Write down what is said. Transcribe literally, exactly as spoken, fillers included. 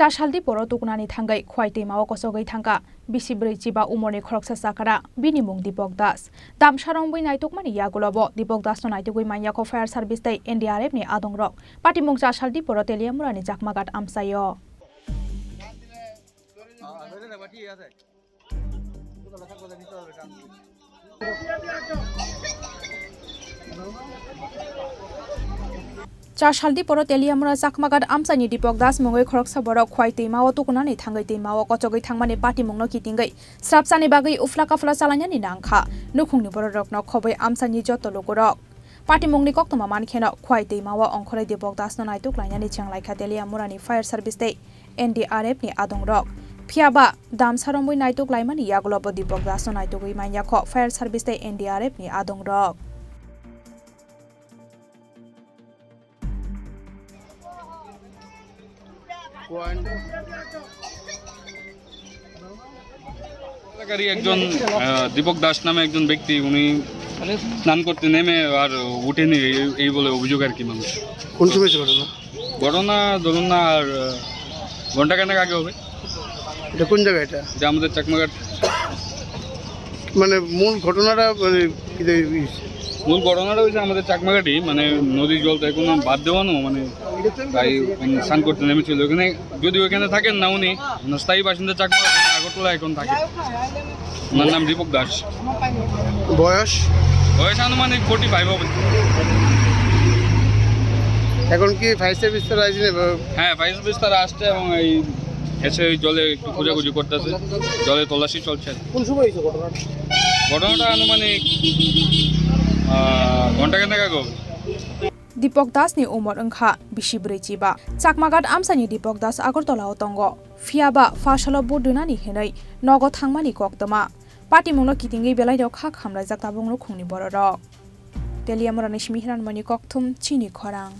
Chasal Diporo tukunani thangwi Khwai twimao kochogwi thangkha bisi bwrwi chiba umorni khoroksa chakra, bini mung Dipok Das. Damsa romwi naitukmani yagulobo Dipok Dasno naitugwi manyakho fire service tei N D R F ni adongrok. Patimung Chasal Diporo Teliamurani Chakmaghat amchaio. Chasal Diporo Teliamura Chakmaghat amchaini Dipok Das mungwi khoroksa borok Khwai twimao tukunani thangwi twimao kochogwi thangmani patimungno kitingwi srapsani bagwi ufla kafla chalainani nangkha. Nukhungni bororokno khobwi amchaini joto lukurok. Patimungni koktwma mankheno Khwai twimao ongkhorwi Dipok Dasno naituk lainani chenglaikha Teliamurani fire service tei N D R F ni adongrok. Phiyaba damsa romwi naituk laimani yagulobo Dipok Dasno naitugwi manyakho fire service tei N D R F ni adongrok. এলাকারই একজন, আহ, দীপক দাস নামে একজন ব্যক্তি, উনি স্নান করতে নেমে আর উঠেনি, এই, এই বলে অভিযোগ আর কি মানুষ। কোন সময় হয়েছে ঘটনা? ঘটনা ধরুন না আর, আহ, ঘন্টাখানেক আগে হবে। এটা কোন জায়গা এটা? এটা আমাদের চাকমাঘাট। মানে মূল ঘটনাটা মানে কি যে ই-, মূল ঘটনাটা হয়েছে আমাদের চাকমাঘাটি, মানে নদীর জল তো এখনো বাদ দেওয়ানো, মানে তাই উনি স্নান করতে নেমেছিল ওখানে, যদি ওখানে থাকেন না উনি, ওনার স্থায়ী বাসিন্দা চাকমাঘাটি, আগরতলা এখন থাকে। ওনার নাম দীপক দাস। বয়স? বয়স আনুমানিক ফোর্টি ফাইভ হবে। এখন কি ফায়ার সার্ভিস তারা আইসেনি? হ্যাঁ, ফায়ার সার্ভিস তারা আসছে এবং এই এসে ওই জলে একটু খোঁজাখুঁজি করতেছে, জলে তল্লাশি চলছে। কোন সময় হয়েছে ঘটনাটা? ঘটনাটা আনুমানিক, আহ, ঘন্টাখানেক আগে হবে। Dipok Das ni umor wngkha bisi bwrwi chiba. Chakmaghat amchaini Dipok Das Agartala o tongo. Phiyaba pha salo vote rwnani hinwi nogo thangmani koktwma. Patimungno kitingwi belaino kha khamlaijak tabuk nukhungni bororok. Teliamurani simi Hiranmoni Kokthum, Chini Khorang.